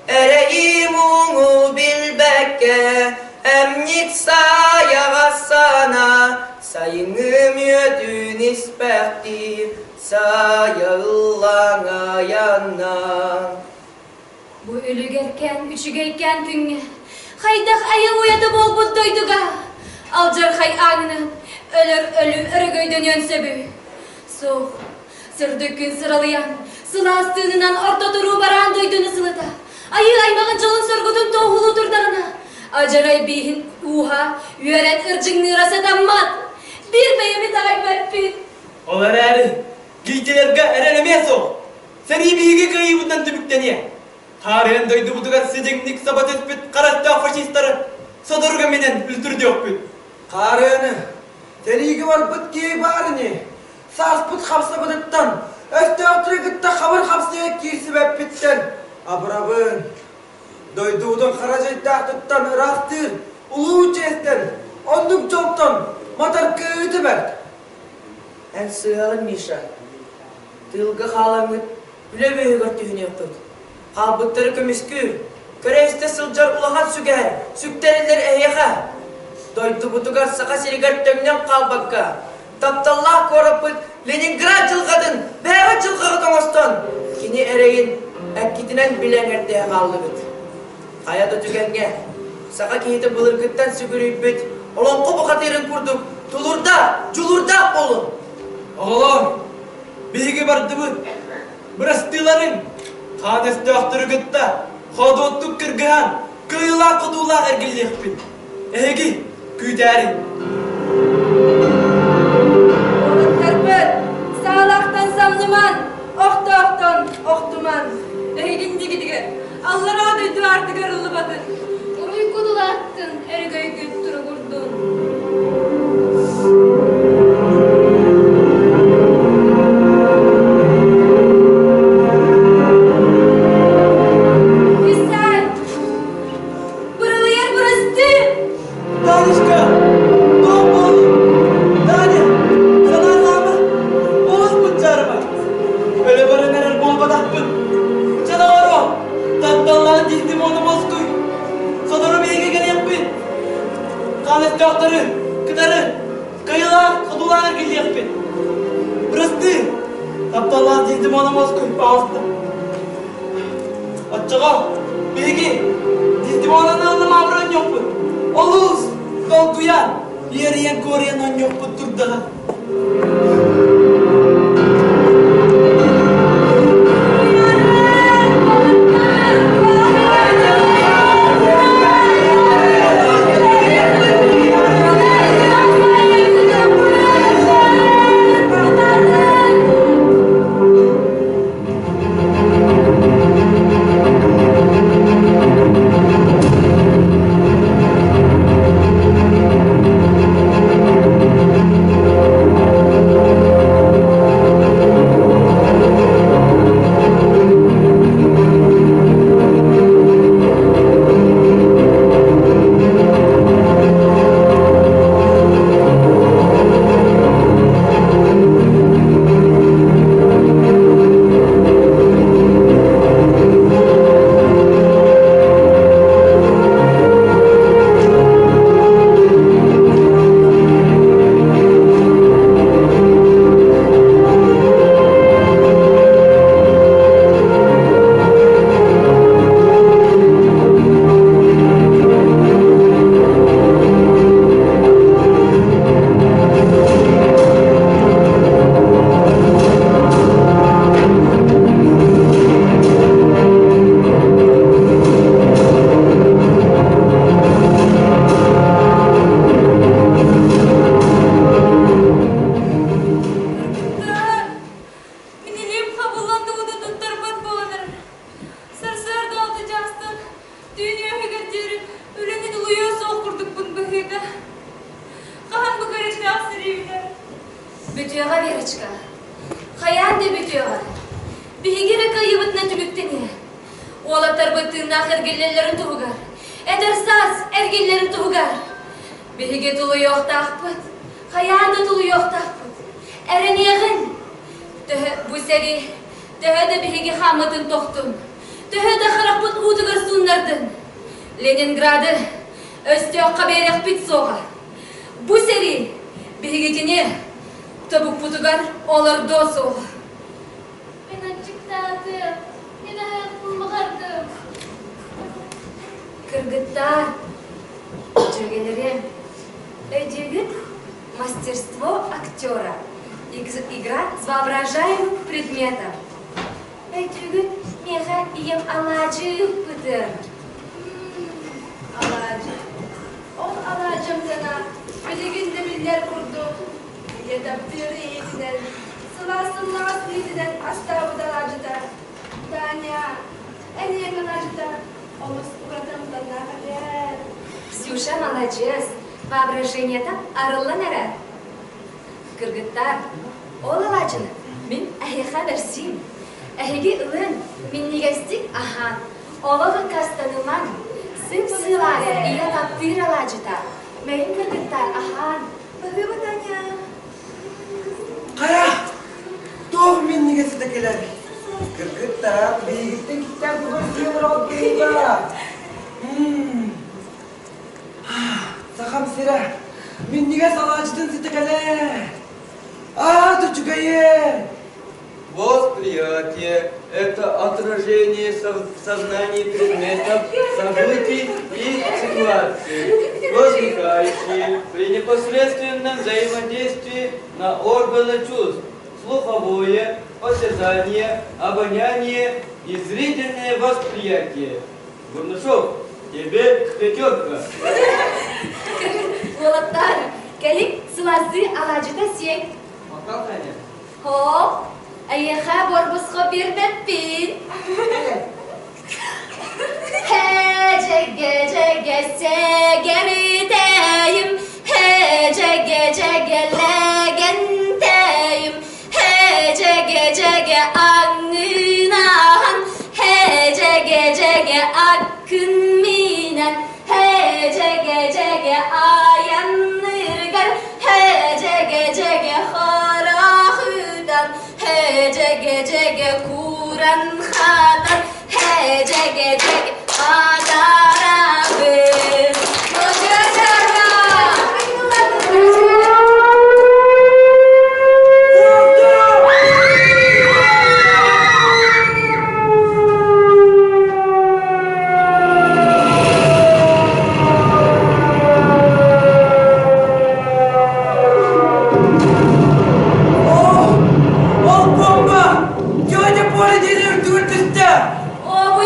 Эрэйи-муҥу билбэккэ, эмньик саайаҕа сана, сайыҥҥы мүөтүн испэхтии, сайа ыллаҥайанна. Бу үлүгэркээн үчүгэйкээн күҥҥэ хайдах айа уйата буолбут дойдуга алдьархай ааҥынан өлөр өлүү өрөгөйдөнүөн сөбүй? Суох, сырдык күн сыралыйан, сылаас тыынынан орто туруу бараан дойдуну сылыта, айыы аймаҕын дьолун-соргутун туоһулуу турдаҕына, адьарай бииһин ууһа үөрэн ырдьыҥныыра сатаммат. Биир бэйэбит аҕай бэрпит. Ол эрээри, Гитлергэ эрэл эмиэ суох. Сэрии биһиги кыайыыбытынан түмүктэниэ. Хаарыан дойдубутугар сидьиҥник саба түспүт харахтаах фашистары сотору кэминэн үлтүрдүөхпүт. Хаарыаны, сэриигэ барбыт киһи баар ини. Сааспыт хапсыбытыттан, өстөөхтөрү кытта хабыр хапсыйа киирсибэппиттэн абырабын. Дойдубутун хара дьайдаахтыттан ыраастыыр улуу чиэстэн, оннук дьолтон матар кыайыыта бэрт. Эн сыһыаҕын, Миша. Тыылга хааламмыт үлэ быыһыгар түһүнүөххүт. Хаалбыттары көмүскүүр, көрө-истэ сылдьар улахан сүгэһэр сүктэриллэр эһиэхэ. Дойдубутугар Саха сиригэр төҥнөн хаалбакка, тапталлаах куораппыт Ленинград дьылҕатын бэйэҕит дьылҕаҕыт оҥостон, кини эрэйин эккитинэн билэн эрдэһэ хааллыгыт. Хайа да түгэҥҥэ саха киһитэ былыргыттан сүгүрүйбүт олоҥхо бухатыырын курдук тулурдаах, дьулуурдаах буолун! Оҕолор, биһиги бардыбыт. Бырастыыларыҥ, хаан өстөөхтөрү кытта хоодуоттук кыргыһан, кыайыылаах-хотуулаах эргиллиэхпит. Эһиги күүтээриҥ. Уолаттарбыт, саалаахтан самныман, охтоохтон охтуман. Эһиги иннигитигэр аллараа дойду аартыгар ыллыбатын. Уруйгут улааттын, өрөгөйгүт туругурдун. Исай! Быралыйар бырастыы! Танечка! Туох буоллуҥ? Таня! Санаарҕаама! Олус быдьаарыма! Өлө баран эрэр буолбатахпын. Чэ, доҕоруом, тапталлаах Дездемона Москуй! Сотору биһиги кэлиэхпит. Хаан өстөөхтөрү кытары кыайыылаах хотуулаах эргиллиэхпит. Бырастыы! Тапталлаах Дездемона Москуй, пожалуйста. Оччоҕо биһиги Дездемонаны ыллымаабыр оонньуохпут. Олус долгуйан, иэрийэн-куоруйан оонньуохпут турдаҕа. Мин илиим хабыллан тугу да туттарбат буолан эрэр. Сарсыарда алта чаастан түүн үөһүгэр диэри үлэни тулуйуо суох курдукпун быһыыта. Хаһан бу көрүҥнээх сэриибинэ? Бүтүөҕэ, Верочка. Хайаан да бүтүөҕэ. Биһиги эрэ кыайыыбытынан түмүктэниэ. Уолаттарбыт тыыннаах эргиллэллэрин туһугар, эдэр саас эргиллэрин туһугар. Биһиги тулуйуохтаахпыт, хайаан да тулуйуохтаахпыт. Эрэниэҕиҥ. Төһө бу сэрии, төһө да биһиги хааммытын тохтун, төһө да харахпыт уутугар муннардын, Ленинграды өстөөххө биэриэхпит суоҕа. Бу сэрии биһигитини тобукпутугар олордуо суоҕа. Мин аччыктаатым, мин аһыахпын баҕардым. Кыргыттаар, дьүөгэлэрим, өйдүүгүт мастерство актера, игра с воображаемым предметом. Өйдүүгүт, миэхэ ийэм алаадьы ыыппытын. Алаадьы. Ол алаадьымтана билигин да биллэр курдук ийэ таптыыр ийэтинэн, сылаас сымнаҕас илиитинэн астаабыт алаадьыта. Таня, эн ийэҥ алаадьыта олус ураты амтаннаах этэ. Ксюша маладьыас, воображениета арыллан эрэр. Кыргыттар, ол алаадьыны мин эһиэхэ бэрсиим. Эһиги ылын, минньигэстик аһаан, олох ыккастанымаҥ. Сып-сылаас ийэ таптыыр алаадьыта. Мэйин кыргыттар аһаан. Баһыыба, Таня. Хайа, туох минньигэс сыта кэлэр? Кыргыттар, биһигиттэн кистээн тугар сиэн олорбута. Сахам сирэ, минньигэс алаадьытын сыта кэлэр. Аа, үчүгэйин! Восприятие – это отражение в сознании предметов, событий и ситуаций, возникающие при непосредственном взаимодействии на органы чувств – слуховое, осязание, обоняние и зрительное восприятие. Бурнашов, тебе пятерка. Уолаттар, кэлиҥ сылаастыы алаадьыта сиэҥ. Махтал, Таня. Хоп, эйиэхэ борбусхо биэрбэппин. Һээдьэгэ-дьэгэ сэгэритэйим, һээдьэгэ-дьэгэ лэгэнтэйим, һээдьэгэ-дьэгэ аҥынаһан, һээдьэгэ-дьэгэ аккын минэн, һээдьэгэ-дьэгэ айанныргар, һээдьэгэ-дьэгэ харахытан, һээдьэгэ-дьэгэ куран хатан, һээдьэгэ-дьэгэ атарабын. Оо, ол бомба! Дядя Поля диэн үрдүгэр түстэ! Оо, бу.